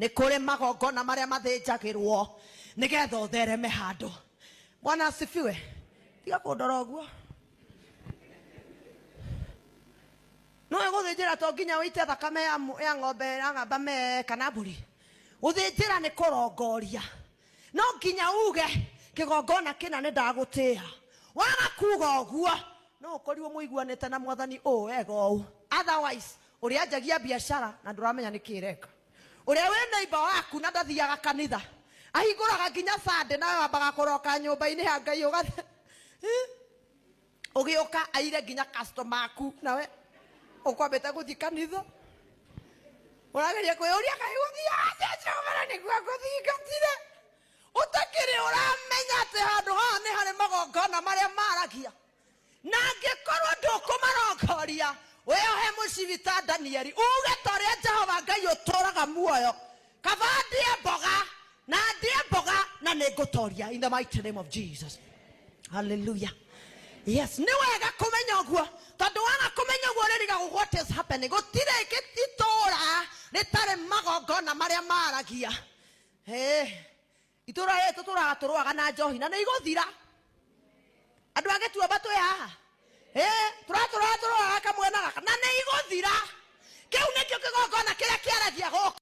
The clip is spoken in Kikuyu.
Nĩ kũrĩ magongona marĩa mathĩnjagĩrwo nĩgetha ũthereme handũ. Bwana asifiwe. Tiga kũndora ũguo. No gũthĩnjĩra to nginya ũite thakame ya, ya ng'ombe ya ng'amba me kana mbũri. Gũthĩnjĩra nĩ kũrongoria. No nginya uge kĩgongona kĩna nĩ ndagũtĩĩa. Waga kuga ũguo no ũkorirwo mũiguanĩte na mwathani ũũ wega ũũ. Otherwise ũrĩa anjagia biacara na ndũramenya nĩ kĩ ĩreka. Ũrĩa wĩ neighbor waku na ndathiaga kanitha ahingũraga nginya Sunday nawe wambaga kũroka nyũmba-inĩ ya Ngai ũgathe ũgĩũka aire nginya customer aku nawe ũkwambĩte gũthiĩ kanitha ũrageria kwĩyũria kaĩ gũthiaga atĩa Jehova nĩguo ngũthingatire ũtakĩrĩ ũramenya atĩ handũ haha nĩ harĩ magongona marĩa maragia na angĩkorwo ndũkũmarongoria wĩohe mũcibi ta Danieli uge ta ũrĩa Jehova Ngai ũtũraga muoyo kaba ndĩe mboga na ndĩe mboga na nĩ ngũtoria in the mighty name of Jesus. Hallelujah. Yes, nĩ wega kũmenya ũguo tondũ waga kũmenya ũguo ũrĩrigagwo what is happening. Gũtirĩ itũũra rĩtarĩ magongona marĩa maragia. Hey. Itũũra rĩrĩ tũtũraga tũrũaga na njohi na nĩ igũthira. Andũ a Gĩtuamba twĩ haha. Tũratũraga tũrũaga kamwe na gaka na nĩ igũthira. Kĩu nĩkĩo kĩgongona kĩrĩa kĩaragia gũkũ.